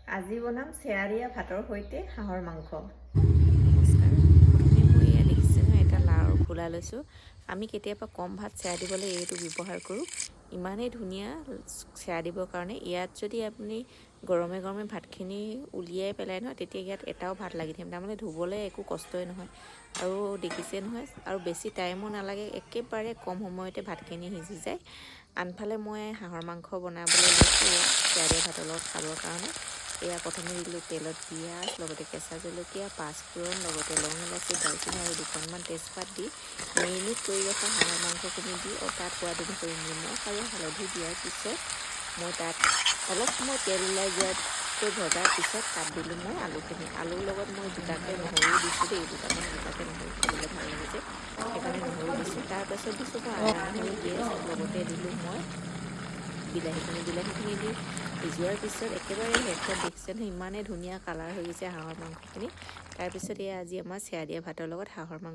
আজি বনাম চেৱা দিয়া ভাতৰ সৈতে হাঁহৰ মাংস। নমস্কাৰ। প্ৰথমে মই এয়া দেখিছে নহয়, এটা লাওৰ খোলা লৈছোঁ। আমি কেতিয়াবা কম ভাত চেৱা দিবলৈ এইটো ব্যৱহাৰ কৰোঁ। ইমানেই ধুনীয়া চেৱা দিবৰ কাৰণে। ইয়াত যদি আপুনি গৰমে গৰমে ভাতখিনি উলিয়াই পেলাই নহয়, তেতিয়া ইয়াত এটাও ভাত লাগি থাকিব, তাৰমানে ধুবলৈ একো কষ্টই নহয়। আৰু দেখিছে নহয়, আৰু বেছি টাইমো নালাগে, একেবাৰে কম সময়তে ভাতখিনি সিজি যায়। আনফালে মই হাঁহৰ মাংস বনাবলৈ লৈছোঁ এয়া চেৱা দিয়া ভাতৰ লগত খাবৰ কাৰণে। এয়া প্ৰথমে দিলোঁ তেলত পিঁয়াজ, লগতে কেঁচা জলকীয়া, পাঁচফোৰণ, লগতে লং, ইলাচি, ডালচেনি আৰু দুখনমান তেজপাত দি মেৰিনেট কৰি ৰখা হাঁহৰ মাংসখিনি দি তাত সোৱাদ অনুসৰি নিমখ আৰু হালধি দিয়াৰ পিছত মই তাত অলপ সময় তেল ওলাই যোৱাতকৈ ভজাৰ পিছত তাত দিলোঁ মই আলুখিনি। আলুৰ লগত মই গোটাকৈ নহৰু দিছোঁ দেই। দুটামান গোটাকৈ নহৰু খাবলৈ ভাল লাগে যে, সেইকাৰণে নহৰু দিছোঁ। তাৰপাছত দিছোঁ মই আদা নহৰু পেষ্ট, লগতে দিলোঁ মই বিলাহীখিনি। বিলাহীখিনি দি সিজোৱাৰ পিছত একেবাৰে শেষত দেখিছে নহয়, ইমানেই ধুনীয়া কালাৰ হৈ গৈছে হাঁহৰ মাংসখিনি। তাৰপিছত এয়া আজি আমাৰ চেৱা দিয়া ভাতৰ লগত হাঁহৰ মাংস।